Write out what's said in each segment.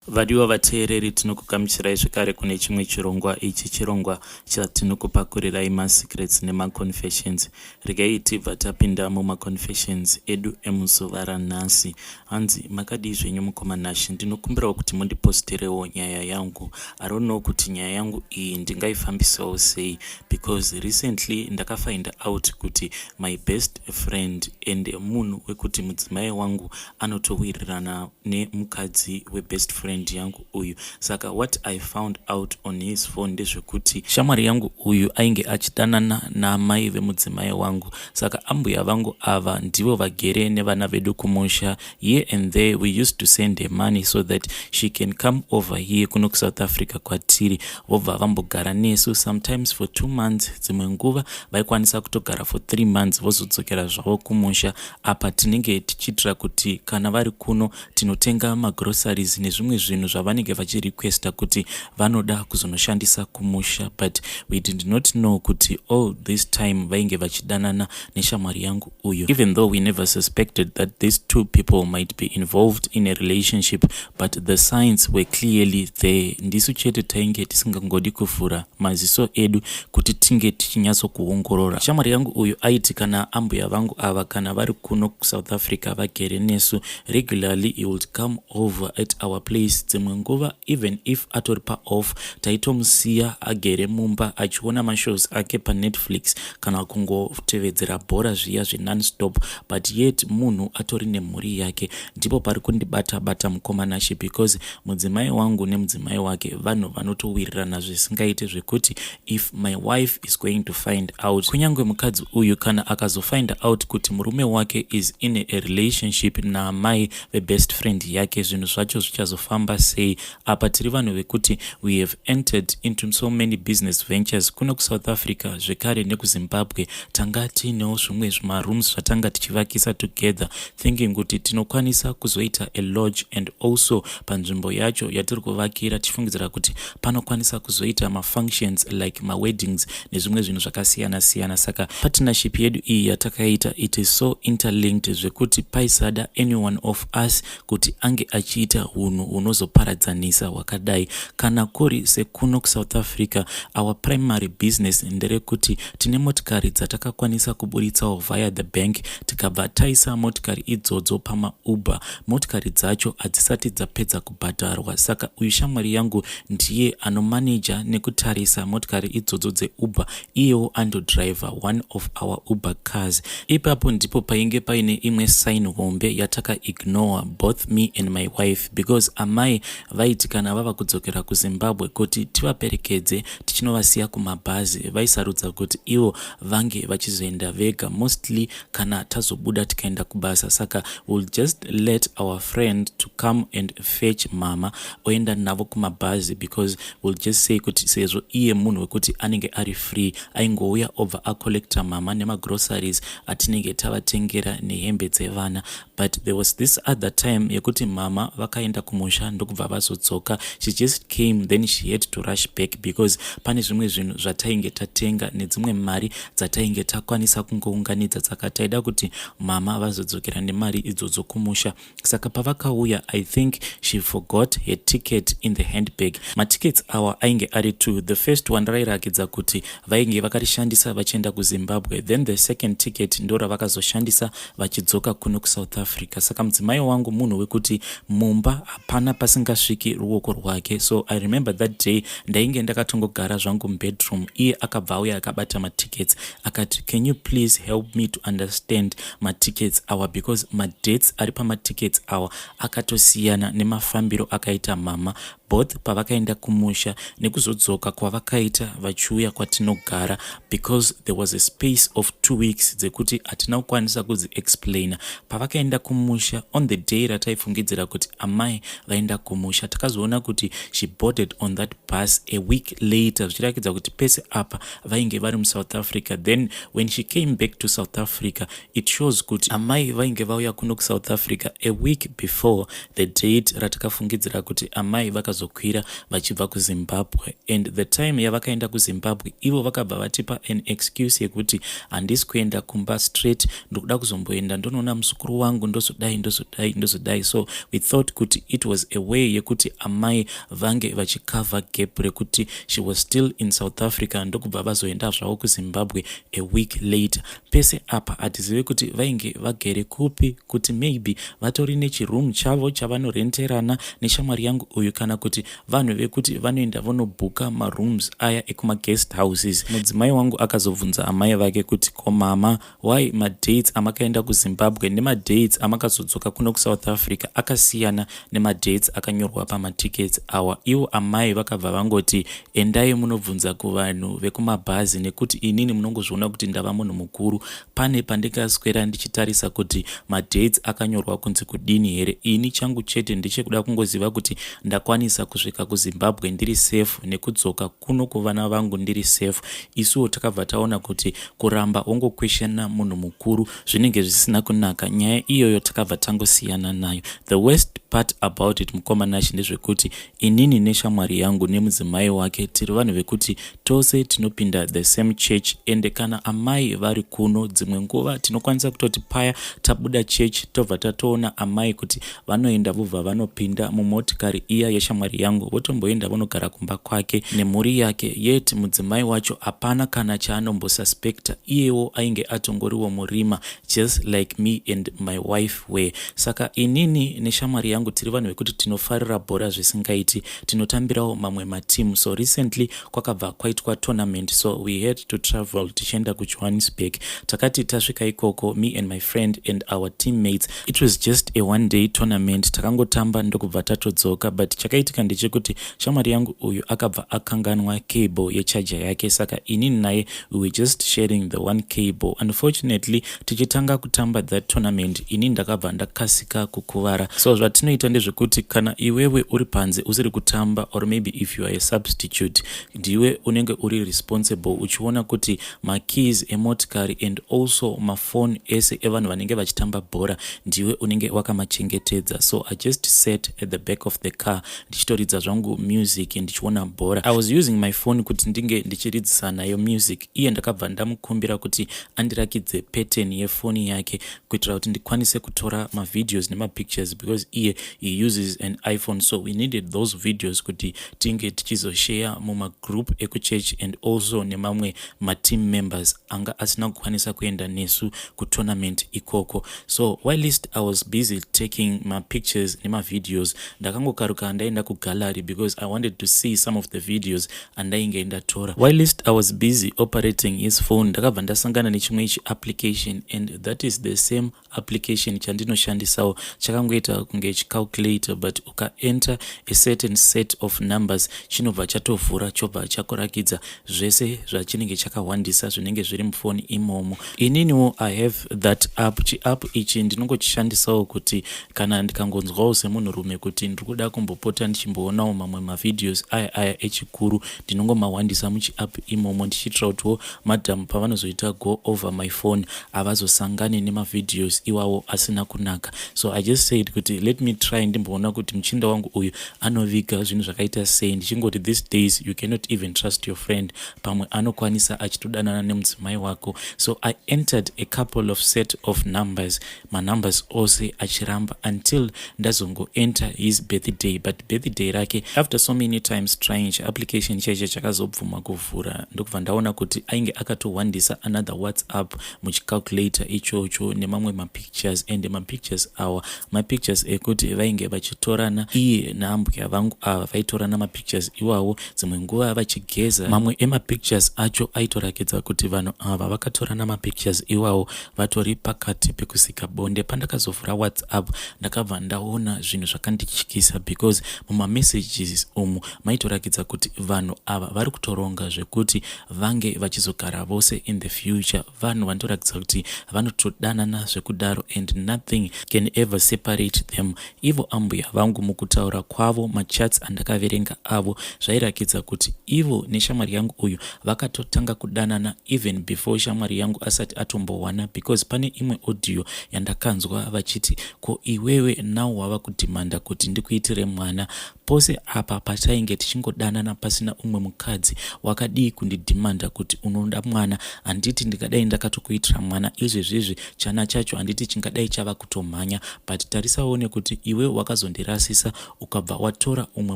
Vadiwa vateereri, tinokugamuchirai zvekare kune chimwe chirongwa. Ichi chirongwa chatinokupakurirai masecrets nemaconfessions. Regai tibva tapinda mumaconfessions edu emuzuva ranhasi. Hanzi, makadii zvenyu mukoma Nashe? Ndinokumbirawo kuti mundiposterewo nyaya yangu. I don't know kuti nyaya yangu iyi ndingaifambisawo sei because recently ndakafind out kuti my best friend and munhu wekuti mudzimai wangu anotowirirana nemukadzi webest friend yangu uyu. Saka what I found out on his phone ndezvekuti shamwari yangu uyu ainge achidanana naamai vemudzimai wangu. Saka ambuya vangu ava ndivo vagere nevana vedu kumusha. Here and there we used to send her money so that she can come over here kuno kuSouth Africa kwatiri, vobva vambogara nesu sometimes for 2 months. Dzimwe nguva vaikwanisa kutogara for 3 months, vozodzokera zvavo kumusha. Apa tinenge tichiitira kuti kana vari kuno tinotenga magroceries nezvimwe zvinhu zvavanenge vachirequesta kuti vanoda kuzonoshandisa kumusha. But we did not know kuti all this time vainge vachidanana neshamwari yangu uyu. Even though we never suspected that these two people might be involved in a relationship, but the signs were clearly there. Ndisu chete tainge tisingangodi kuvhura maziso edu kuti tinge tichinyatsokuongorora. Shamwari yangu uyu aiti kana ambuya vangu ava kana vari kuno kuSouth Africa vagere nesu, regularly he would come over at our place. Dzimwe nguva, even if atori paoff, taitomusiya agere mumba achiona mashows ake paNetflix kana kungotevedzera bhora zviya zvenonstop, but yet munhu atori nemhuri yake. Ndipo pari kundibata bata, mukoma Nashe, because mudzimai wangu nemudzimai wake vanhu vanotowirirana zvisingaite, zvekuti if my wife is going to find out, kunyange mukadzi uyu kana akazofind out kuti murume wake is in a relationship naamai vebest friend yake, zvinhu zvacho zvichazofamba sei? Apa tiri vanhu vekuti we have entered into so many business ventures kuno kuSouth Africa zvekare nekuZimbabwe. Tanga tiinewo zvimwe zvimarooms zvatanga tichivakisa together, thinking kuti tinokwanisa kuzoita a lodge, and also panzvimbo yacho yatiri kuvakira tichifungidzira kuti panokwanisa kuzoita mafunctions like maweddings nezvimwe zvinhu zvakasiyana-siyana. Saka partnership yedu iyi yatakaita, it is so interlinked zvekuti paisada anyone of us kuti ange achiita unhu hunozoparadzanisa hwakadai. Kana kuri sekuno kuSouth Africa, our primary business nderekuti tine motikari dzatakakwanisa kuburitsawo via the bank, tikabva taisa motikari idzodzo pamaUber. Motikari dzacho hadzisati dzapedza kubhadharwa, saka uyu shamwari yangu ndiye anomaneja nekutarisa motikari idzodzo dzeUber. Iyewo andodriver one of our Uber cars. Ipapo ndipo painge paine imwe sign hombe yatakaignore, both me and my wife, because amai vaiti kana vava kudzokera kuZimbabwe kuti tivaperekedze tichinovasiya kumabhazi, vaisarudza kuti ivo vange vachizoenda vega mostly kana tazobuda tikaenda kubasa. Saka we'll just let our friend to come and fetch mama, oenda navo kumabhazi, because we'll just say kuti sezvo iye munhu wekuti anenge ari free, aingouya obva acollecta mama nemagroceries atinenge tavatengera nehembe dzevana. But there was this other time yekuti mama vakaenda kumusha ndokubva vazodzoka. She just came, then she had to rush back because pane zvimwe zvinhu zvatainge tatenga nedzimwe mari dzatainge takwanisa kungounganidza, saka taida kuti mama vazodzokera nemari idzodzo kumusha. Saka pavakauya, I think she forgot her ticket in the handbag. Matickets awa ainge ari two. The first one rairakidza kuti vainge vakarishandisa vachienda kuZimbabwe, then the second ticket ndo ravakazoshandisa vachidzoka kuno kuSouth Africa. Saka mudzimai wangu munhu wekuti mumba hapana pasingasviki ruoko rwake. So I remember that day ndainge ndakatongogara zvangu mubedroom, iye akabva auya akabata matickets, akati, "Can you please help me to understand matickets awa, because madates ari pamatickets awa akatosiyana nemafambiro akaita mama, both pavakaenda kumusha nekuzodzoka kwavakaita vachiuya kwatinogara, because there was a space of 2 weeks dzekuti hatina kukwanisa kudziexplaina?" Pavakaenda kumusha, on the day rataifungidzira kuti amai vaenda kumusha, takazoona kuti she boarded on that bus a week later, zvichirakidza kuti pese apa vainge vari muSouth Africa. Then when she came back to South Africa, it shows kuti amai vainge vauya kuno kuSouth Africa a week before the date ratakafungidzira kuti amai vakazo. vakazokwira vachibva kuZimbabwe. And the time yavakaenda kuZimbabwe, ivo vakabva vatipa an excuse yekuti, "Handisi kuenda kumba straight, ndikuda kuzomboenda ndonoona muzukuru wangu, ndozodai, ndozodai, ndozodai." So we thought kuti it was a way yekuti amai vange vachicover gap rekuti she was still in South Africa, ndokubva vazoenda zvavo kuZimbabwe a week later. Pese apa hatizive kuti vainge vagere kupi, kuti maybe vatori nechiroom chavo chavanorenterana neshamwari yangu uyu, kana kuti vanhu vekuti vanoenda vonobhuka marooms aya ekumaguest houses. Mudzimai wangu akazobvunza amai vake kuti, "Ko mama, why madates amakaenda kuZimbabwe nemadates amakazodzoka kuno kuSouth Africa akasiyana nemadates akanyorwa pamatickets awa?" Ivo amai vakabva vangoti, "Endai munobvunza kuvanhu vekumabhazi, nekuti inini munongozviona kuti ndava munhu mukuru. Pane pandingaswera ndichitarisa kuti madates akanyorwa kunzi kudini here? Ini changu chete ndechekuda kungoziva kuti ndakwanisa kusvika kuZimbabwe ndiri safe nekudzoka kuno kuvana vangu ndiri safe." Isuwo takabva taona kuti kuramba wongokweshana munhu mukuru zvinenge zvisina kunaka. Nyaya iyoyo takabva tangosiyana nayo. The worst part about it, mukoma Nashi, ndezvekuti inini neshamwari yangu nemudzimai wake tiri vanhu vekuti tose tinopinda the same church. Ende kana amai vari kuno, dzimwe nguva tinokwanisa kutoti paya tabuda church, tobva tatoona amai kuti vanoenda, vobva vanopinda mumotikari iya yeshamwari yangu, votomboenda vonogara kumba kwake nemhuri yake. Yet mudzimai wacho hapana kana chaanombosuspecta. Iyewo ainge atongoriwo murima, just like me and my wife were. Saka inini neshamwari yangu tiri vanhu vekuti tinofarira bhora zvisingaiti, tinotambirawo mamwe mateam. So recently kwakabva kwaitwa tournament, so we had to travel tichienda kuJohannesburg. Takati tasvika ikoko, me and my friend and our teammates, it was just a one day tournament, takangotamba ndokubva tatodzoka. But chakaitika ndechekuti shamwari yangu uyu akabva akanganwa cable yecharger yake. Saka inini naye we were just sharing the one cable. Unfortunately, tichitanga kutamba that tournament, ini ndakabva ndakasika kukuvara. So zvatinoita ndezvekuti kana iwewe uri panze usiri kutamba, or maybe if you are a substitute, ndiwe unenge uri responsible uchiona kuti makeys emotikari and also mafoni ese evanhu vanenge vachitamba bhora ndiwe unenge wakamachengetedza. So I just sat at the back of the car ndichitoridza zvangu music, ndichiona bhora. I was using my phone kuti ndinge ndichiridzisa nayo music. Iye ndakabva ndamukumbira kuti andirakidze pattern yefoni yake kuitira kuti ndikwanise kutora mavideos nemapictures, because iye he uses an iPhone, so we needed those videos kuti tinge tichizoshare mumagroup ekuchurch and also nemamwe mateam members anga asina kukwanisa kuenda nesu kutournament ikoko. So whilst I was busy taking mapictures nemavideos, ndakangokaruka ndaenda kugallery because I wanted to see some of the videos andainge ndatora. Whilst I was busy operating his phone, ndakabva ndasangana nechimwe chiapplication, and that is the same application chandinoshandisawo. Chakangoita kunge chicalculator, but ukaenter a certain set of numbers, chinobva chatovhura, chobva chakurakidza zvese zvachinenge chakawandisa zvinenge zviri mufoni imomo. Ininiwo I have that app. Chiapp ichi ndinongochishandisawo kuti kana ndikangonzwawo semunhurume kuti ndiri kuda kumbopota ndichimboonawo mamwe mavideos aya aya echikuru, ndinongomawandisa muchiapp imomo, ndichiitira kutiwo madhamu pavanozoita go over my phone havazosangani nemavideos iwawo asina kunaka. So I just said kuti let me try, ndimboona kuti muchinda wangu uyu anoviga zvinhu zvakaita sei. Ndichingoti these days you cannot even trust your friend, pamwe anokwanisa achitodanana nemudzimai wako. So I entered a couple of set of numbers, manumbers ose achiramba, until ndazongoenter his birthday. But birthday rake, after so many times trying, chiapplication chaicho chakazobvuma kuvhura, ndokubva ndaona kuti ainge akatowandisa another WhatsApp muchicalculator ichocho nemamwe mapictures. And mapictures awa mapictures ekuti vainge vachitorana iye naambuya vangu ava. Vaitorana mapictures iwawo, dzimwe nguva vachigeza. Mamwe emapictures acho aitorakidza kuti vanhu ava vakatorana mapictures iwawo vatori pakati pekusika bonde. Pandakazovhura WhatsApp, ndakabva ndaona zvinhu zvakandityisa, because mumamessages umu maitorakidza kuti vanhu ava vari kutoronga zvekuti vange vachizogara vose in the future. Vanhu vanotorakidza kuti vanotodanana zvekudaro, and nothing can ever separate them. Ivo ambuya vangu mukutaura kwavo, machats andakaverenga avo, zvairakidza kuti ivo neshamwari yangu uyu vakatotanga kudanana even before shamwari yangu asati atombowana, because pane imwe audio yandakanzwa vachiti, "Ko iwewe now wava kudhimanda kuti ndikuitire mwana? Pose apa patainge tichingodanana pasina umwe mukadzi, wakadii kundidhimanda kuti unoda mwana? Handiti ndingadai ndakatokuitira mwana izvezvizvi? Chana chacho handiti chingadai chava kutomhanya? But tarisaone kuti iwe wakazondirasisa, ukabva watora umwe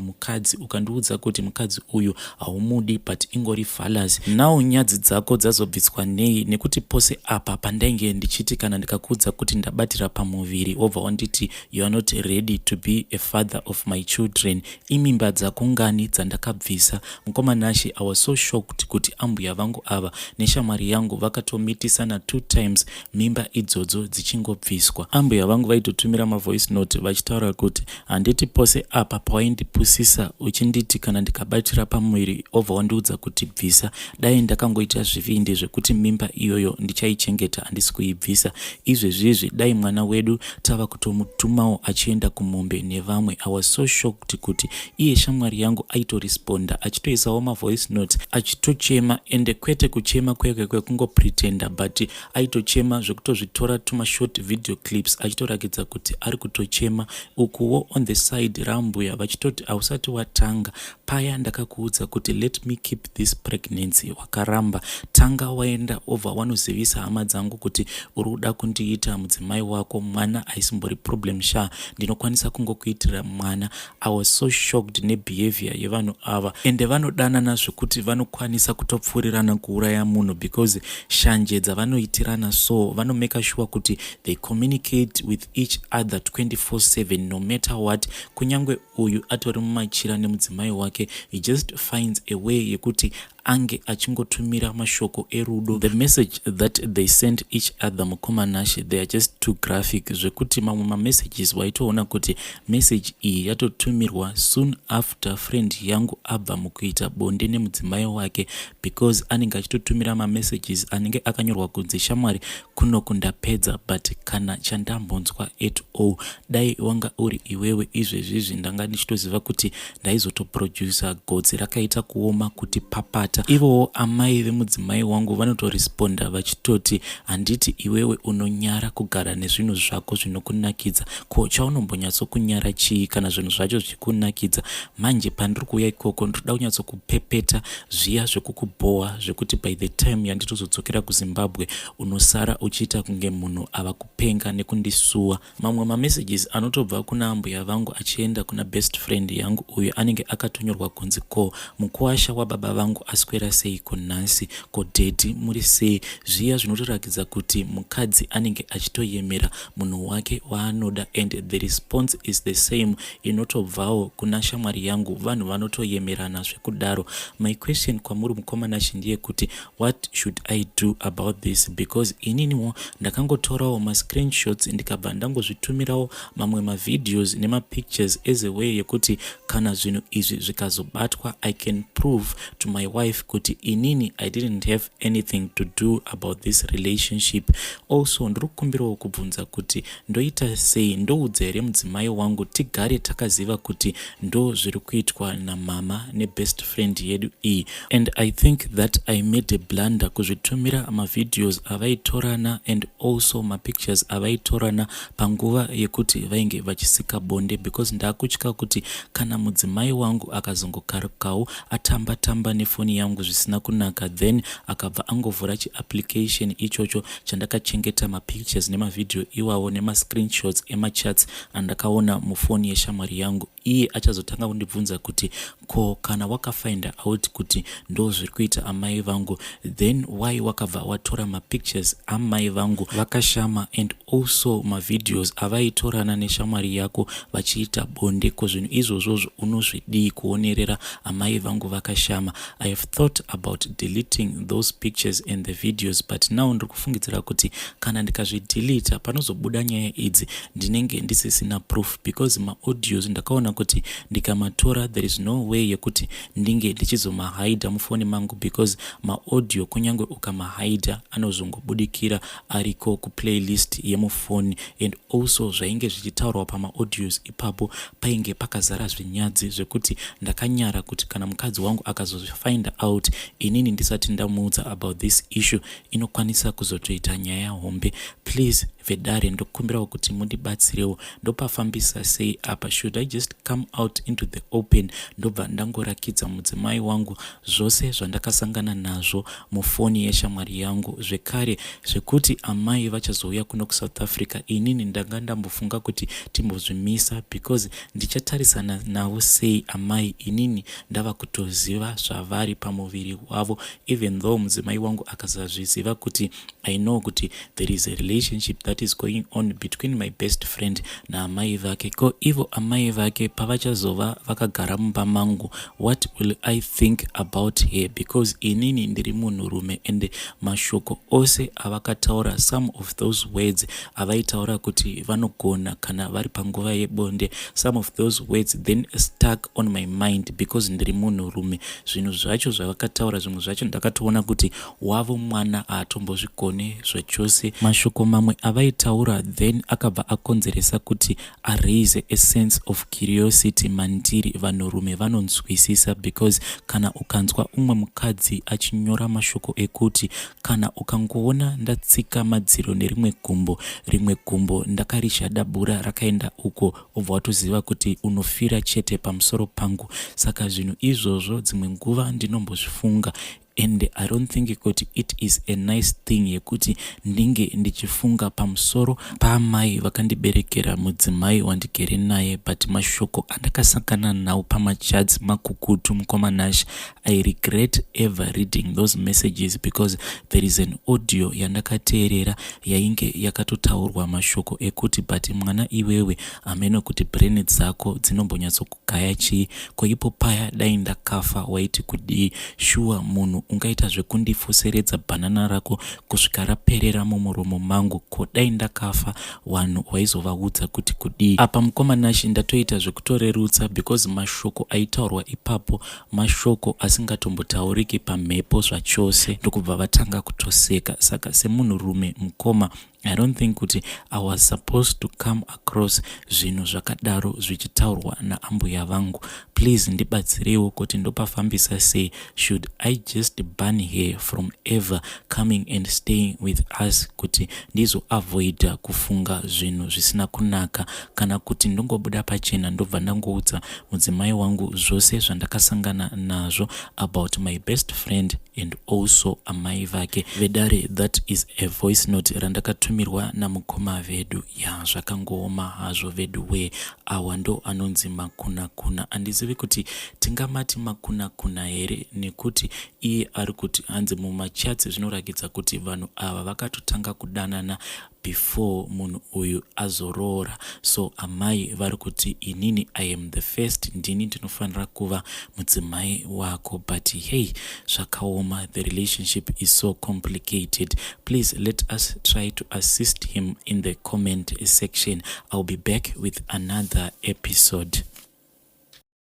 mukadzi, ukandiudza kuti mukadzi uyu haumudi but ingori fallacy. Now nyadzi dzako dzazobviswa nei? Nekuti pose apa pandainge ndichiti kana ndikakuudza kuti ndabatira pamuviri, wobva wanditi you are not ready to be a father of my children. Imimba dzako ngani dzandakabvisa? Mukoma Nashe, I was so shocked kuti ambuya vangu ava neshamwari yangu vakatomitisana two times, mimba idzodzo dzichingobviswa. Ambuya vangu vaitotumira mavoice note vachitaura kuti, "Handiti pose apa pawaindipusisa uchinditi kana ndikabatira pamuviri obva wandiudza kuti bvisa? Dai ndakangoita zvivindi zvekuti mimba iyoyo ndichaichengeta, handisi kuibvisa, izvezvizvi dai mwana wedu tava kutomutumawo achienda kumombe nevamwe." I was so shocked kuti iye shamwari yangu aitoresponda achitoisawo mavoice note achitochema, ende kwete kuchema kwekwe kwekungopretenda, but aitochema zvekutozvitora tumashort video clips achitorakidza kuti ari kutochema. Ukuwo on the side rambuya vachitoti, "Hausati watanga. Paya ndakakuudza kuti let me keep this pregnancy, wakaramba. Tanga waenda obva wanozivisa hama dzangu kuti uri kuda kundiita mudzimai wako. Mwana haisimbori problem sha, ndinokwanisa kungokuitira mwana." I was so shocked nebehavior yevanhu ava, ende vanodanana zvekuti vanokwanisa kutopfuurirana kuuraya munhu, because shanje dzavanoitirana so, vanomake sure kuti they communicate with each other 24/7 no matter what. Kunyange uyu atori mumachira nemudzimai wake, he just finds a way yekuti ange achingotumira mashoko erudo. The message that they send each other, mukoma Nashe, they are just too graphic, zvekuti mamwe mamessages waitoona kuti message iyi yatotumirwa soon after friend yangu abva mukuita bonde nemudzimai wake, because anenge achitotumira mamessages anenge akanyorwa kunzi, "Shamwari, kuno kundapedza, but kana chandambonzwa at all. Dai wanga uri iwewe izvezvizvi, ndanga ndichitoziva kuti ndaizotoprodusa gotsi rakaita kuoma kuti papata." Ivowo amai vemudzimai wangu vanotoresponda vachitoti, "Handiti iwewe unonyara kugara nezvinhu zvako zvinokunakidza? Ko chaunombonyatsokunyara chii kana zvinhu zvacho zvichikunakidza? Manje pandiri kuuya ikoko, ndinoda kunyatsokupepeta zviya zvekukubhowa, zvekuti by the time yanditozodzokera kuZimbabwe, unosara uchiita kunge munhu ava kupenga nekundisuwa." Mamwe mamessages anotobva kuna ambuya vangu achienda kuna best friend yangu uyo anenge akatonyorwa kunzi, "Ko mukuwasha wababa vangu aswera sei kunhasi? Ko daddy muri sei?" Zviya zvinotorakidza kuti mukadzi anenge achitoyemera munhu wake waanoda, and the response is the same inotobvawo kuna shamwari yangu. Vanhu vanotoyemerana zvekudaro. My question kwamuri, mukoma Nashe, ndeyekuti what should I do about this? Because ininiwo ndakangotorawo mascreenshots, ndikabva ndangozvitumirawo mamwe mavideos nemapictures as a way yekuti kana zvinhu izvi zvikazobatwa, I can prove to my wife kuti inini I didn't have anything to do about this relationship. Also ndiri kukumbirawo kubvunza kuti ndoita sei? Ndoudza here mudzimai wangu, tigare takaziva kuti ndo zviri kuitwa namama nebest friend yedu iyi? And I think that I made a blunder kuzvitumira mavideos avaitorana and also mapictures avaitorana panguva yekuti vainge vachisika bonde, because ndakutya kuti kana mudzimai wangu akazongokarukawo atamba tamba nefoni yangu zvisina kunaka, then akabva angovhura chiapplication ichocho chandakachengeta mapictures nemavhidhiyo iwawo nemascreenshots emachats andakaona mufoni yeshamwari yangu, iye achazotanga kundibvunza kuti, "Ko kana wakafinda out kuti ndo zviri kuita amai vangu, then why wakabva watora mapictures amai vangu vakashama and also mavideos avaitorana neshamwari yako vachiita bonde? Ko zvinhu izvozvozvo unozvidii kuonerera amai vangu vakashama?" I have thought about deleting those pictures and the videos, but now ndiri kufungidzira kuti kana ndikazvidelita, panozobuda nyaya idzi ndinenge ndisisina proof, because maaudios ndakaona kuti ndikamatora, there is no way yekuti ndinge ndichizomahaidha mufoni mangu, because maaudio kunyange ukamahaidha anozongobudikira ariko kuplaylist yemufoni. And also zvainge zvichitaurwa pamaaudios ipapo painge pakazara zvinyadzi, zvekuti ndakanyara kuti kana mukadzi wangu akazozvifind out inini ndisati ndamuudza about this issue, inokwanisa kuzotoita nyaya hombe. Please Vedare, ndokumbirawo kuti mundibatsirewo. Ndopafambisa sei apa? Should I just come out into the open, ndobva ndangorakidza mudzimai wangu zvose zvandakasangana nazvo mufoni yeshamwari yangu? Zvekare zvekuti amai vachazouya kuno kuSouth Africa, inini ndanga ndambofunga kuti timbozvimisa, because ndichatarisana navo sei amai inini ndava kutoziva zvavari pamuviri wavo? Even though mudzimai wangu akasazviziva kuti I know kuti there is a relationship that is going on between my best friend naamai vake, ko ivo amai vake pavachazova vakagara mumba mangu, what will I think about her? Because inini ndiri munhurume, and mashoko ose avakataura, some of those words avaitaura kuti vanogona kana vari panguva yebonde, some of those words then stuck on my mind, because ndiri munhurume. Zvinhu zvacho zvavakataura, zvimwe zvacho ndakatoona kuti wavo mwana haatombozvigone zvachose. Mashoko mamwe avaitaura then akabva akonzeresa kuti araise a sense of curiosity mandiri. Vanhurume vanonzwisisa, because kana ukanzwa umwe mukadzi achinyora mashoko ekuti kana ukangoona ndatsika madziro nerimwe gumbo, rimwe gumbo ndakarishadabura rakaenda uko, ubva watoziva kuti unofira chete pamusoro pangu. Saka zvinhu izvozvo dzimwe nguva ndinombozvifunga, and I don't think kuti it is a nice thing yekuti ndinge ndichifunga pamusoro paamai vakandiberekera mudzimai wandigere naye. But mashoko andakasangana nawo pamachats makukutu, mukoma Nash. I regret ever reading those messages, because there is an audio yandakateerera yainge yakatotaurwa mashoko ekuti, "But mwana iwewe, hameno kuti brain dzako dzinombonyatsokugaya chii. Koipo paya dai ndakafa, waiti kudii? Shuwa munhu ungaita zvekundifoseredza bhanana rako kusvika raperera mumuromo mangu? Ko dai ndakafa, vanhu waizovaudza kuti kudii?" Apa mukoma Nashi, ndatoita zvekutorerutsa, because mashoko aitaurwa ipapo mashoko asingatombotauriki pamhepo zvachose. Ndokubva vatanga kutoseka. Saka semunhurume, mukoma, I don't think kuti I was supposed to come across zvinhu zvakadaro zvichitaurwa naambuya vangu. Please ndibatsireiwo kuti ndopafambisa sei. Should I just ban her from ever coming and staying with us, kuti ndizoavoida kufunga zvinhu zvisina kunaka, kana kuti ndongobuda pachena, ndobva ndangoudza mudzimai wangu zvose zvandakasangana nazvo about my best friend and also amai vake? Vedare, that is a voice note randakatumirwa namukoma vedu. Ya, zvakangooma hazvo vedu we. Awa ndo anonzi makunakuna. Handizivi kuti tingamati makunakuna here, nekuti iye ari kuti hanzi mumachats zvinoratidza kuti vanhu ava vakatotanga kudanana before munhu uyu azoroora. So amai vari kuti, "Inini I am the first, ndini ndinofanira kuva mudzimai wako." But hey, zvakaoma. The relationship is so complicated. Please let us try to assist him in the comment section. I'll be back with another episode.